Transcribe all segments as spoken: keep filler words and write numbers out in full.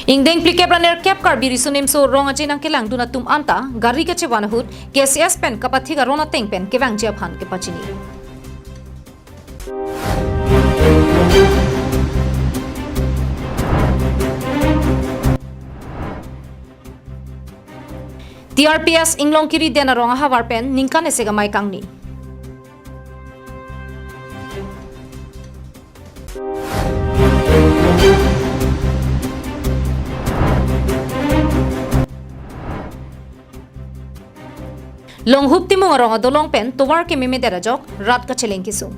Ingdeng phlikep ra nerkep Karbi Riso Nimso Rong Aje nangkelangdun atum anta gari kachevan ahut K C S pen kapathik aron ateng pen kevangji aphan kepachini. T R P S Inglongkiri Den Arong ahavar pen ningkan isi kamai kangni. Longhup Timung arong adolong pen tovar kememedet ajok rat kacheleng kesung.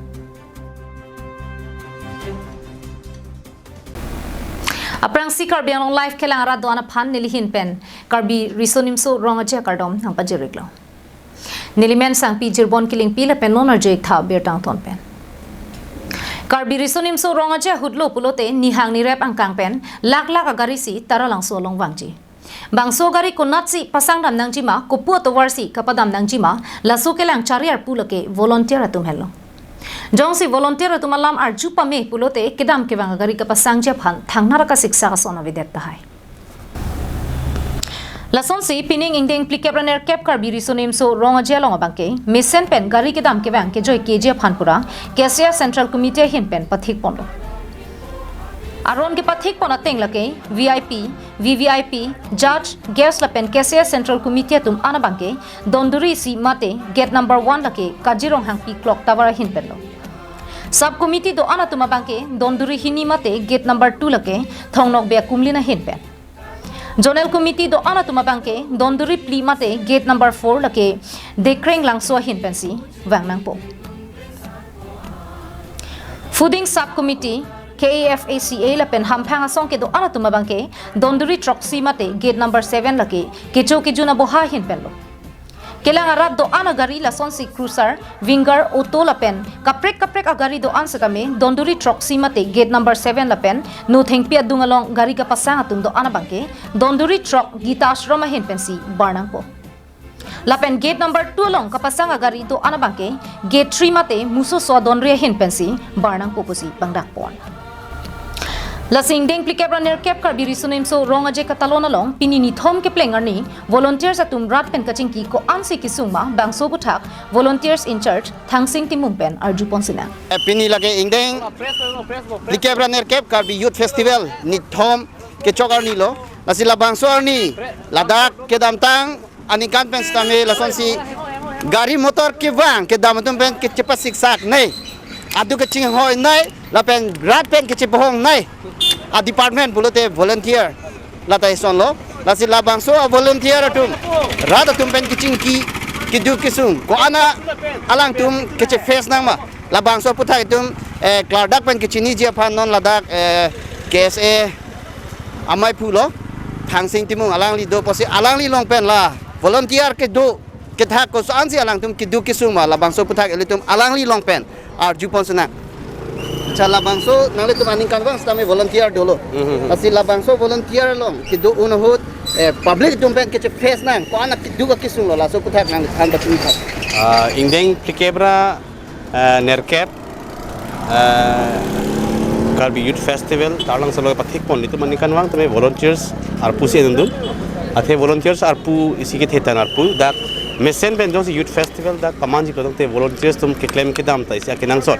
Aphrangsi Karbi Anglong Live kelang arat do-an aphan nelihin pen Karbi Riso Nimso Rong Aje akardom nangpajiriklo. Nelimen Sangpi Jirbon Killingpi lapen non arju-ik tha birta angton pen. Karbi Riso Nimso Rong Aje ahut lo pulote nihang nirep angkang pen lak lak agari si Taralangso along vangji. Bangso gari konatsi pasang dam nangjima, kopu atovarsi kapadam nangjima, laso kelang chari arpu lake volunteer atum henlo. Jongsi volunteer atum alam arju pame pulote kedam kevang agari kapasangji aphan thangnat akasiksak ason avedet tahai. Lasonsi pining ingdeng phlikep ra nerkep Karbi Riso Nimso Rong Aje along abangke mesen pen gari kedam kevang kejoi keji aphan pura K C S Central Committee ahin pen pathik ponlo. Aron kepathik pon ateng lake V I P, V V I P, judge, guest lapen K C S Central Committee atum an abangke Donduri isi mate gate number one lake Kajirong Hangpi clock tower ahin penlo. Sub committee do-an atum abangke Donduri hini mate gate number two lake Thongnokbe akumlin ahin pen. Zonal committee do-an atum abangke Donduri phli mate gate number four lake Dekreng Langso ahin pensi vang nangpo. Fooding sub committee, K A F A C A lapen hamphang asong kedo-an atum abangke Donduri throksi mate gate number seven lake kecho kejun aboha ahin penlo. Kelang arat do-an agari lasonsi cruiser, winger, auto lapen kaprek kaprek agari do-an setame Donduri throksi mate gate number seven lapen Nothengpi adung along gari kapasang atum do-an abangke Donduri throk Gita Ashram ahin pensi bar nangpo. Lapen gate number two along kapasang agari do-an abangke gate three mate Musoso adonri ahin pensi bar nangpo pusi bangdak pon. Lasi ingdeng phlikep ra nerkep Karbi Riso Nimso Rong Aje katalon along pini nithom kepleng arni volunteers atum rat pen kachingki ko-ansi kesung ma bangso aputhak volunteers in charge Thangsing Timung pen arju pon sinang. Eh, pini lake ingdeng phlikep ra nerkep Karbi Youth Festival nithom kechok arni lo. Lasi labangso arni ladak kedamtang aningkan pen setame lasonsi gari motor kevang kedam atum pen kechepasiksak nei, adu kechinghoi nei, lapen rat pen kechepahong nei a department pulote volunteer lata ison lo. Lasi labangso a volunteer atum rat atum pen kechingki keduk kesung ko-an alangtum keche face nang ma, labangso aputhak itum, eh, klardak pen kechiniji aphan non ladak, eh, K S A amei pulo Thangsing Timung alangli do pusi alangli along pen la volunteer kedo kethak ko-ansi alangtum keduk kesung ma, labangso aputhak ilitum alangli along pen arju pon sinang. Cha labangso nanglitum aningkanvang setame volunteer dolo. Mhm. Lasi labangso volunteer along kedo-un ahut, eh, public atum pen keche face nang ko-an keduk kesung lo, laso aputhak nangthan pachini tha. Ah, ingdeng phlikep ra eh, nerkep, eh, Karbi Youth Festival Taralangso along pathik pon itum aningkanvang tame volunteers arpu si enundun. Athe volunteers arpu isi kethe tan arpu dak mesen pen jongsi Youth Festival dak pamanji pulotangte volunteers atum keklem kedam ta isi akenangsot.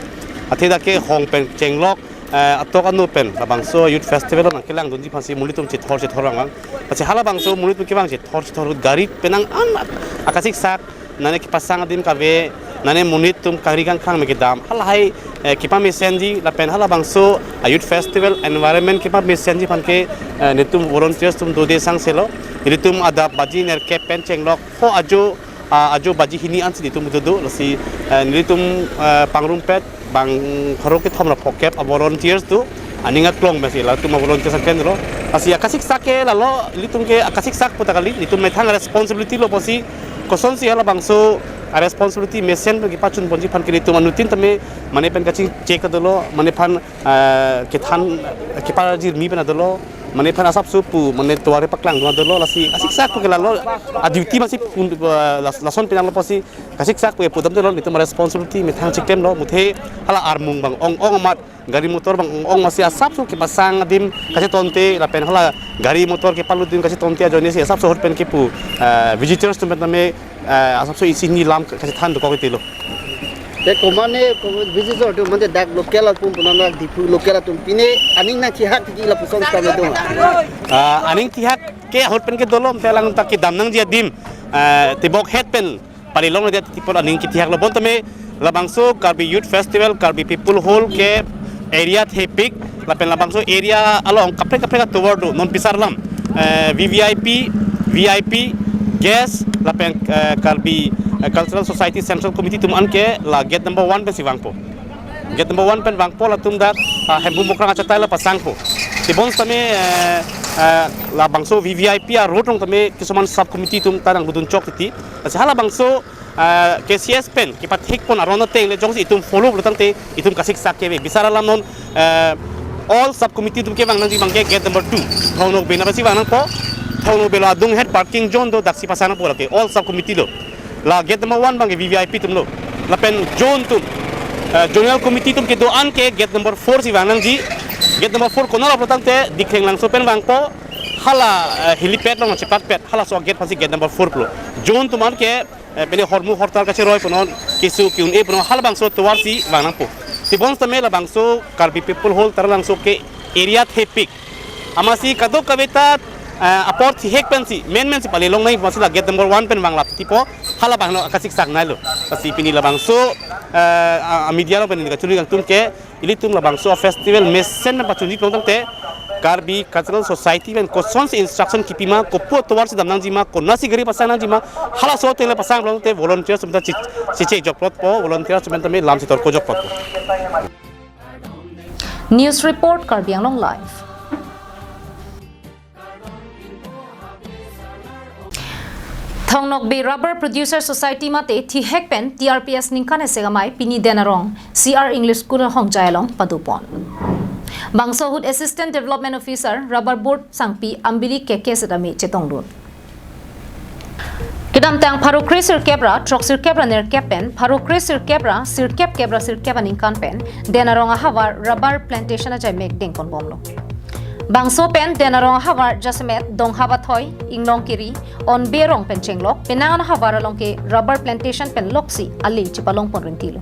Athe dak kehong pen chenglok, eh, atok anu pen labangso Youth Festival nangkelangdunji aphansi monit atum chethor chethor vangvang. Lasi halabangso monit atum kevang chethor chethor ahut gari penang an akasiksak, nane kepasang adim kave, nane monit atum kari kangkhang me kedam. Halahai, eh, kepamesenji lapen halabangso a Youth Festival environment kepamesenji aphan ke, eh, nelitum volunteers atum dode sangselo. Nelitum adap baji nerkep pen chenglok ho ajo, ah, ajo baji hini ansi nelitum dodo. Lasi, eh, nelitum, eh, pangrumpet bang pharo kethom ra phokep a volunteers do, aning aklong pensi latum a volunteers aken lo. Lasi akasiksak ke lalo, ilitum ke akasiksak puta kali, ilitum methang responsibility lo pusi, kosonsi halabangso a responsibility mesen pen kepachun ponji aphan ke ilitum anuttin tame mane pen kachingchek dolo, mane aphan, eh, kethan kepajirmi pen dolo, mane aphan asap supu, mane tuare paklang dolo, lasi asiksak pu ke lalo, a duty masi pun, eh, las-, lason pen lo pusi, kasiksak pu pudam dolo, ilitum responsibility methang chiktem lo, muthe hala armung bang ong ong amat gari motor abang ong-ong masi asapso kepasang adim kachetonte lapen hala gari motor kepalut adim kachetonte ajoine si asapso ahut pen kepu, eh, visitors atum pen tame, eh, asapso isi hini lam kachethan dokok titilo. Te komatne ko-, visitor atum mate dak local atum punan dak Diphu local atum pine aning nangthihak tiki lapuson setame do. Ah, aning thihak ke ahut pen ke dolom te alang ta kedam nangji adim, eh, tebok het pen palilongledet titi apot aning kethihaklo. Bonta me labangso Karbi Youth Festival, Karbi People Hall ke area thepik, lapen labangso area along kaprek kaprek atovar do, non pisar lam, eh, V V I P, V I P, guest, lapen, eh, Karbi, eh, Cultural Society Central Committee atum anke la gate number one pensi vangpo. Gate number one pen vangpo latum dak, ah, Hemphu Mokrang achatai la pasangpo. Tebon setame, eh, eh, labangso V V I P a-road along tame kisuman sub committee atum ta nangdodun chok titi. Lasi halabangso, eh, K C S pen kepathekpon aron ateng le jongsi itum follow lo tangte itum kasiksak keve. Bisar alam non, eh, all sub committee atum kevang nangji abangke gate number two. Thong Nokbe na basi vang nangpo. Thong Nokbe lo adung het parking zone do, daksi pasang nangpo lake. All sub committee lo. La gate number one abangke V V I P atum lo. Lapen zone atum, eh, zonal committee atum kedo-an ke gate number four si vang nangji. Gate number four konat lo tangte Dikreng Langso pen vangpo. Hala, eh, helipad along chepatpet. Halaso gate aphansi gate number four pulo. Zone atum anke, eh, pele hormu hortar kacheroi punon, keso ke-un-e punon, halabangso atovar si vang nangpo. Tebon setame labangso Karbi People Hall Taralangso ke area thepik. Amatsi kadokave ta, eh, apor thihek pensi, men mensi palilong nai, amatsi la gate number one pen vanglap tipo, halabang lo kasiksak nailo. Lasi pini labangso, eh, a, a media along pen kachuli kangtung ke, ilitum labangso festival mesen pen pachunji plong tangte, Karbi Cultural Society pen kosonsi instruction kipima, kopi atovar si dam nangjima, konatsi gari pasang nangjima, halaso ateng le pasang plong tangte volunteer atum ta chi, chiche jokplotpo, volunteer atum tame lam si torko jokplotpo. News report, Karbi Anglong Live. Thong Nokbe Rubber Producer Society mate thihek pen T R P S ningkan isi amei pini Den Arong C R English School Hongjai along padopon. Bangso ahut Assistant Development Officer Rubber Board sangpi Ambili K K setame chetongdun. Kedamtang pharo kre sirkep ra throk sirkep ra nerkep pen pharo kre sirkep ra sirkep kep ra sirkep aningkan pen Den Arong ahavar rubber plantation ajai mek dengponbomlo. Bangso pen Den Arong ahavar jasemet Donghap Athoi, Inglong Kiri, Onbe Rong pen chenglok penang an ahavar along ke rubber plantation pen loksi ale chepalongpon rinti lo.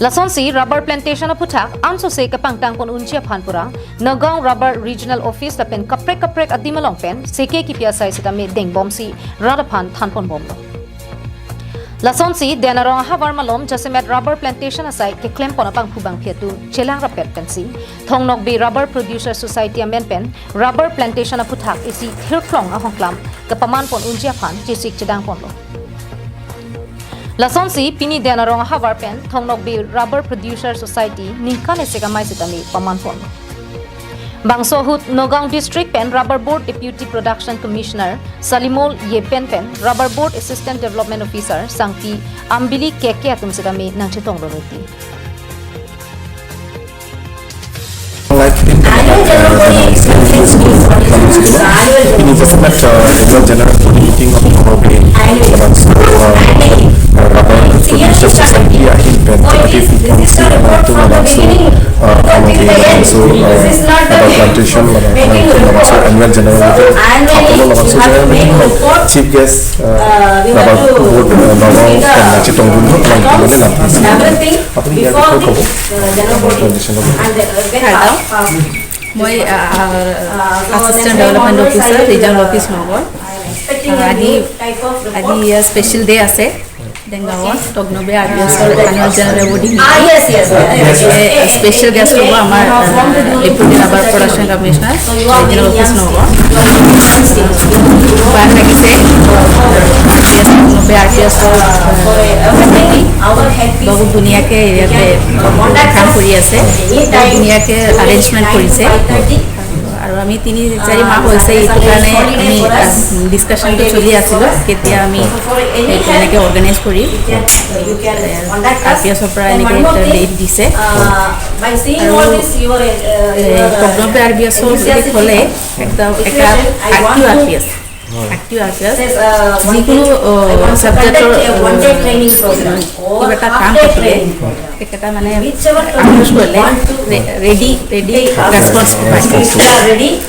Lasonsi rubber plantation aphuthak ansose kepangtangpon unji aphan pura Nagaon Rubber Regional Office lapen kaprek kaprek adim along pen seke kipi asai setame dengbomsi rat aphan thanponbomlo. Lasonsi Den Arong ahavar malom jasemet rubber plantation asai keklempon abangphu bangphi atum chelang rapet pensi Thong Nokbe Rubber Producer Society amen pen rubber plantation aphuthak isi thirklong ahongklam kepamanpon unji aphan chesik chedangponlo. Lasonsi pini Den Arong ahavar pen Thong Nokbe Rubber Producer Society ningkan isi amei setame pamanpon. Bangso ahut Nagaon District pen Rubber Board Deputy Production Commissioner Salimol Yepen pen Rubber Board Assistant Development Officer sangpi Ambili K K atum setame nangchetongdun rinti. Like, uh, Pini jasemet, uh, Annual General Body Meeting of Nokbe, uh, Rubber Producer Society ahin pen, Executive Council, uh, to labangso, uh, Nokbe labangso, uh, rubber plantation, labangso Annual General Meeting, apolo labangso General Meeting, Chief Guest, uh, Rubber Board, uh, Nagaon pen nangchetongdun, labangso lam. Apuni ya, before the, uh, General Body and, uh, then, uh, মই, আহ, আহ, Assistant Development Officer, Regional Office Nagaon। আহ, আজি, আজি ইয়াৰ special day আছে দেনগাঁৱত, থং নকবে R B এছৰ annual general body meeting. Special guest হ'ব আমাৰ, আহ, deputy rubber production commissioner, regional office Nagaon. ভাল লাগিছে, থং নকবে আৰ বি এছৰ, আহ, বহুত ধুনীয়াকৈ ইয়াতে কাম কৰি আছে, বহুত ধুনীয়াকৈ এৰেঞ্জমেণ্ট কৰিছে। আৰু আমি তিনি চাৰি মাহ হৈছে এইটো কাৰণে আমি, আহ, ডিছকাশ্যনটো চলি আছিলোঁ, কেতিয়া আমি এইটো এনেকৈ অৰ্গেনাইজ কৰিম। আৰ বি এছৰ পৰা এনেকৈ এটা ডেট দিছে। আৰু, এ, থং নকবে আৰ বি এছৰ বুলি ক'লে একদম এটা active R B S, active R B S. যিকোনো, আহ, ছাবজেক্টৰ, আহ, কিবা এটা কাম থাকিলে এটা মানে আক্ৰোশ কৰিলে ৰে- ৰেডি ৰেডি ৰেচপন্স পায়।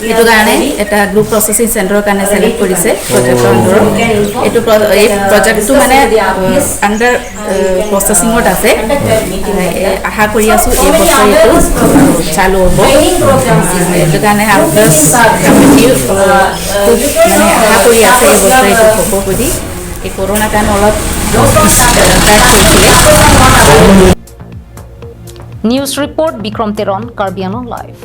সেইটো কাৰণে এটা গ্ৰুপ প্ৰচেচিং চেণ্টাৰৰ কাৰণে ছিলেক্ট কৰিছে প্ৰজেক্টৰ আণ্ডাৰত। এইটো প্ৰ- এই প্ৰজেক্টটো মানে আণ্ডাৰ প্ৰচেচিঙত আছে। এ, আশা কৰি আছো এই বছৰ এইটো চালু হ'ব। সেইটো কাৰণে আফটাৰ্ছ কমিটিও খুব মানে আশা কৰি আছে এই বছৰ এইটো হ'ব বুলি। এই কৰোণা কাৰণে অলপ ডিষ্টাৰ্ব হৈছিলে। News report, Bikrom Teron, Karbi Anglong Live.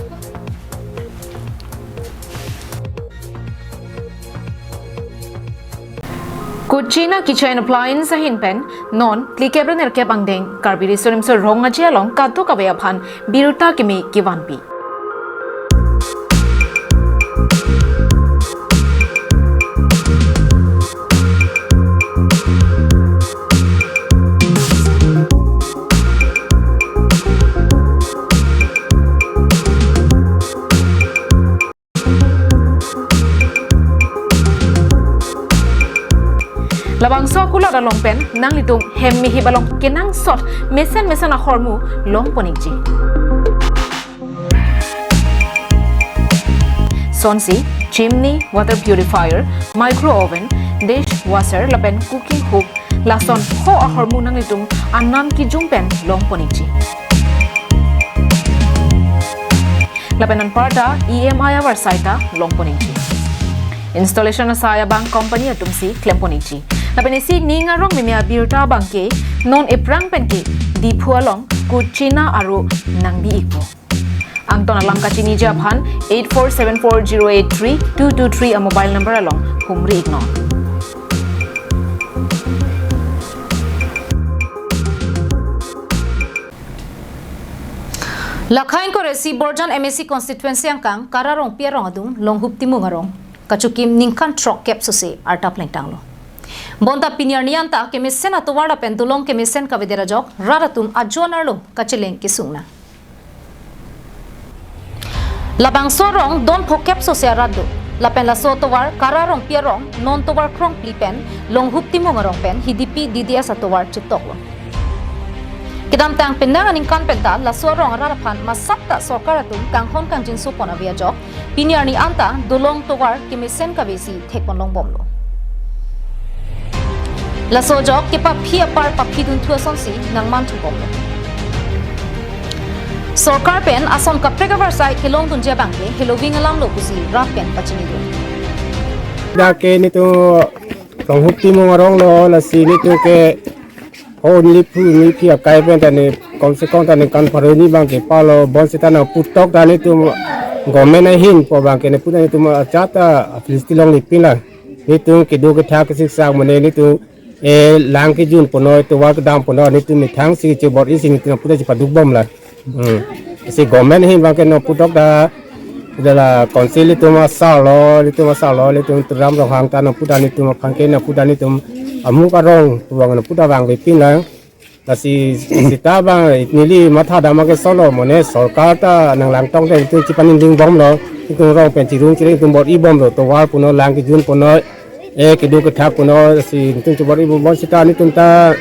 Kuchina Kitchen Appliance ahin pen non phlikep ra nerkep angdeng Karbi Riso Nimso Rong Aje along kadokave aphan birta kimi kevanpi. Labangso akulot along pen nanglitum hem mehip along kenangsot mesen mesen ahormu longpon ikji. Sonsi chimney, water purifier, micro oven, dish washer lapen cooking hook, lason ho ahormu nanglitum anam kijum pen longpon ikji. Lapen anparta E M I avarsai ta longpon ikji. Installation asai abang company atumsi klempon ikji. Lapen isi ning arong meme abirta abangke non ephrang penke Diphu along Kuchina aro nangbi ikpo. Angton alam kachiniji aphan eight four seven four zero eight three two two three a mobile number along humri iknon. Lakha ingkoi ra isi Borjan M A C constituency angkang Kara Rongpi arong adung Longhup Timung arong kachokim ningkan throkkep sose arta plengtanglo. Bonta pini arni anta kemesen atovar lapen dolong kemesen kavedet ajok rat atum ajo anerlo kacheleng kesung nang. Labangso arong don phokep sose arat do. Lapen laso atovar Kara Rongpi arong non tovar krongphli pen Longhup Timung arong pen Hidipi D D S atovar chetoklo. Kedamtang penang aningkan penta laso arong arat aphan masap ta sorkar atum kanghon kangjinso pon ave ajok pini arni anta dolong tovar kemesen kavesi thekpon longbomlo. Laso ajok kepaphi apar paphi dunthu asonsi nangmanthubomlo. Sorkar pen ason kaprek avarsai kelongdunji abangke heloving alamlo pusi rat pen pachinidun. Dak ke netum Longhup Timung arong lo, lasi netum ke only pu ni pi akai pen tane kom se kom tane kan pharo ni abangke palo, bonseta nangputok tane netum government ahin pu abangke ne pu tane netum achata Philisti longle pin la. Netum kedo kethak kesiksak mane netum e lang kejun ponoi tovar kedam ponoi netum methang si chebor-i si netum pu ta chepadukbom la. Hmm. Si government ahin abangke nangputok ta dala council netum asarlo, netum asarlo, netum Tuliram Ronghang ta nangpu ta netum aphan ke nangpu ta netum amuk arong abang nangpu ta vangve pin lang. Lasi seta abang neli matha dam ke solo mane sorkar ta nanglangtong te netum chepaningdingbomlo, netum rong pen chirung chiring netum bor-ibomlo, tovar ponoi lang kejun ponoi, e kedo kethak ponoi si netum chebor-ibom, bonseta netum ta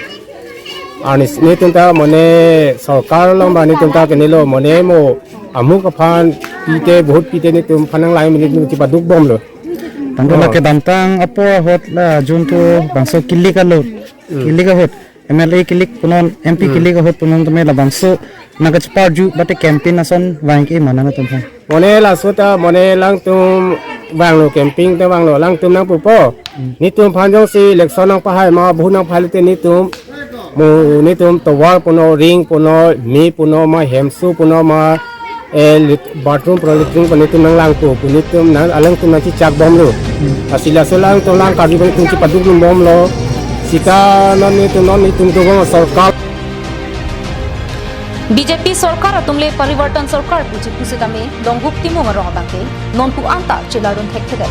arni netum ta mane sorkar along ba netum ta kenelo mane mo amuk aphan pite bahut pite netum aphan nanglai mene netum chepadukbomlo. Tangko Oh. lake damtang apor ahut la juntu bangso kilik alo. Hmm. Kilik ahut. M L A kilik punon, M P Hmm. kilik ahut punon tame labangso nangkacheparju bate campaign ason vangke mana netum aphan. Mane laso ta mane alangtum vanglo campaign ta vanglo alangtum nangpupo. Hmm. Netum aphan jongsi election nangpahai ma, vote nangpahai lote netum mo netum tovar ponoi, ring ponoi, me ponoi ma, hemso ponoi ma, e lit-, bathroom ponoi, latrine ponoi netum nanglangpo pu netum nang alangtum nangchechakbomlo. Hmm. Lasi laso alangtum lang karju netum chepaduklumbomlo. Seta non netum non netum dobom sorkar. B J P sorkar atum le Parivartan sorkar puji pusitame Longhup Timung arong abangke nonpu anta chelarun thekthedet.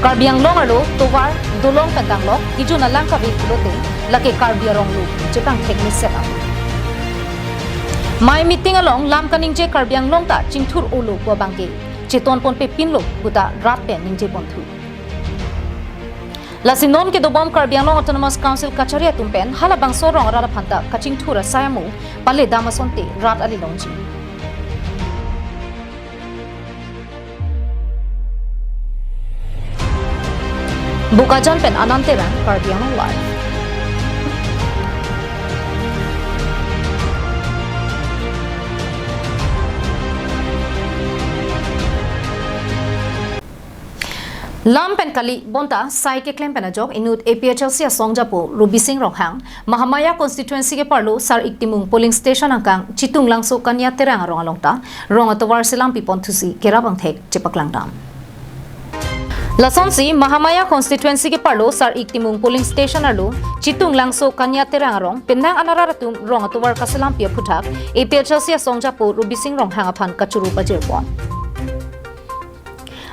Karbi Anglong arlo tovar dolong pen danglok kejun alang kave pulote lake Karbi arong lo chekangthek meset ap. Mai meeting along lam kaningje Karbi Anglong ta chingthur-olo pu abangke chetonponpe pinlo puta rat pen ningjeponthu. Lasi non kedobom Karbi Anglong Autonomous Council kachari atum pen halabangso rong arat aphanta kachingthur asai amo paledam asonte rat alilongji. Bokajan pen Anand Terang, Karbi Anglong Live. Lam pen kali bonta sai keklem pen ajok inut A P H L C asongjapo Rubising Ronghang, Mahamaya constituency keparlo Sar-ik Timung polling station angkang Chitung Langso Kania Terang arong along ta rong atovar selam pipon thusi kerap angthek chepaklangdam. Lasonsi Mahamaya constituency keparlo Sar-ik Timung polling station arlo Chitung Langso Kania Terang arong penang anarat atum rong atovar kaselampi aphuthak A P H L C asongjapo Rubising Ronghang aphan kachoro pajirpon.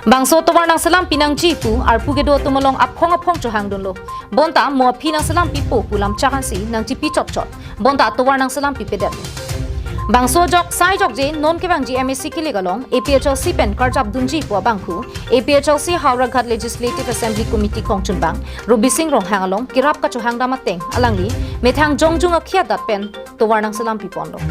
Bangso tovar nangselampi nangji pu arpu kedo atum along aphong aphong chohangdunlo. Bonta mo aphi nangselampipo pu lamchak ansi nangchipi chotchot. Bonta tovar nangselampipedet. Bangso ajok sai ajokje non kevangji M A C kilik along A P H L C pen karjapdunji pu abangphu A P H L C Howraghat Legislative Assembly Committee kongchunbang Rubising Ronghang along kerap kachohangdam ateng alangli methang jongjung akhiat dat pen tovar nangselampiponlo.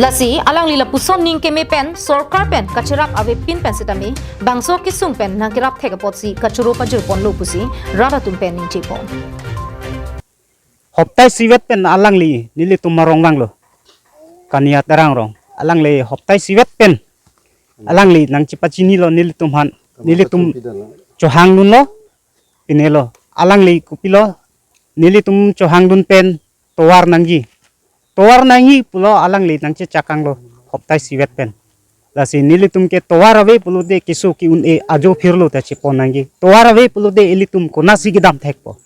Lasi alangli lapuson ning keme pen sorkar pen kacherap avepin pen setame bangso kesung pen nangkerap thek apotsi kachoro pajirponlo pusi rat atum pen ningjepon. Hoptai sivet pen alangli nelitum arong vanglo. Kania Terang arong. Alangli hoptai sivet pen alangli nangchepachinilo nelitum aphan. Nelitum chohangdunlo. Pinelo. Alangli kopilo. Nelitum chohangdun pen tovar nangji. Tovar nangji pulo alangli nangchechakanglo hoptai sivet pen. Lasi nelitum ke tovar ave pulote keso ke-un-e ajo phirlo ta chepon nangji. Tovar ave pulote ilitum konatsi kedam thekpo.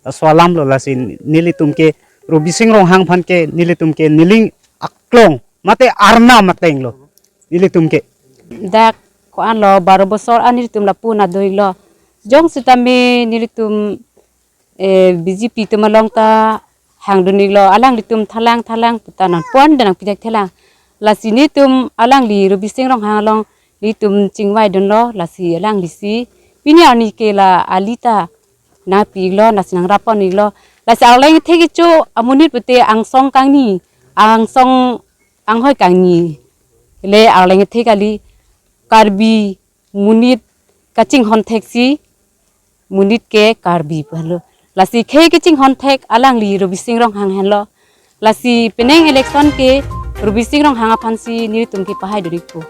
Laso alamlo lasi nelitum ke Rubising Ronghang aphan ke nelitum ke neling aklong mate arnam atenglo. Nelitum ke. Dak ko-anlo baro bosor an nelitum lapu nadoilo. Jongsi tame nelitum eh, B J P atum along ta hangdun-iklo, alanglitum thalang thalang puta nangpon dan nangpidak thelang. Lasi nelitum alangli Rubising Ronghang along nelitum chingvaidunlo, lasi alanglisi pini arni ke la ali ta nangpi-iklo, lasi nangrapon-iklo. Lasi arleng thek kecho amonit pute angsong kangni, angsong anghoi kangni. Le arleng thek kali Karbi monit kachinghon thek si monit ke Karbi pu henlo. Lasi khei kachinghon thek alangli Rubising Ronghang henlo. Lasi penang election ke Rubising Ronghang aphan si nelitum ke pahaidun-ikpo.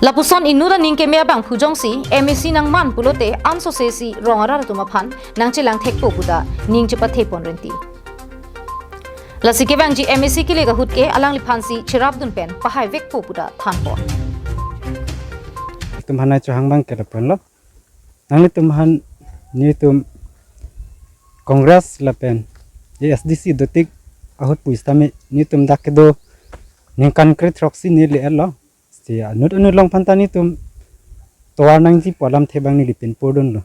Lapuson inut aning keme abangphu jongsi M A C nangman pulote ansose si rong arat atum aphan nangchelang thekpo puta ning chepathepon renti. Lasi kevangji M A C kilik ahut ke alangliphan si cherapdun pen pahaivekpo puta thanpon. Tum hanai chohang abang ke lapuanlo. Nanglitum aphan nelitum Congress lapen A S D C dotik ahut pusitame nelitum dak kedo ningkan kre-throksi neli erlo. Si anut anut along aphanta nelitum tovar nangji pu alamthe abang neli pinpurdunlo.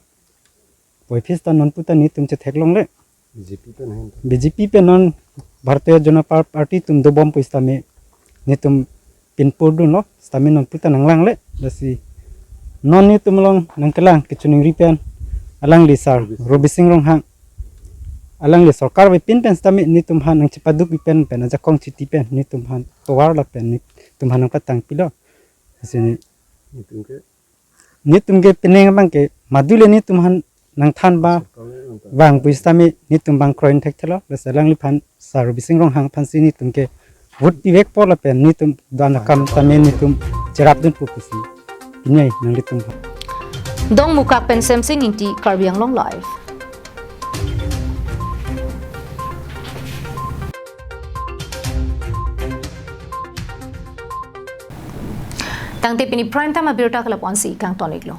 Puvoiphit ta non puta nelitum chetheklongle. B J P pen ahin. B J P pen non Bharatiya Janata Party atum dobom pusitame nelitum pinpurdunlo, sitame non puta nanglangle, lasi non nelitum along nangkelang kachiningri pen alangli sir Rubising Ronghang, alangli sorkar avepin pen sitame nelitum aphan nangchepaduk pen pen ajakong chiti pen nelitum aphan tovar lapen nelitum aphan nangpatangpilo. Lasi ne nelitum ke nelitum ke penang abang ke madule nelitum aphan nangthan ba vang pusitame nelitum abang kroin thekthelo, lasi alangliphan sir Rubising Ronghang aphan si nelitum ke vote pivekpo lapen nelitum do-an akam tame nelitum cherapdunpo pusi pini nanglitum aphan. Dongmukak pen Semsing Ingti, Karbi Anglong Live. Tangte pini prime time abirta ke lapu-ansi kangton-iklo.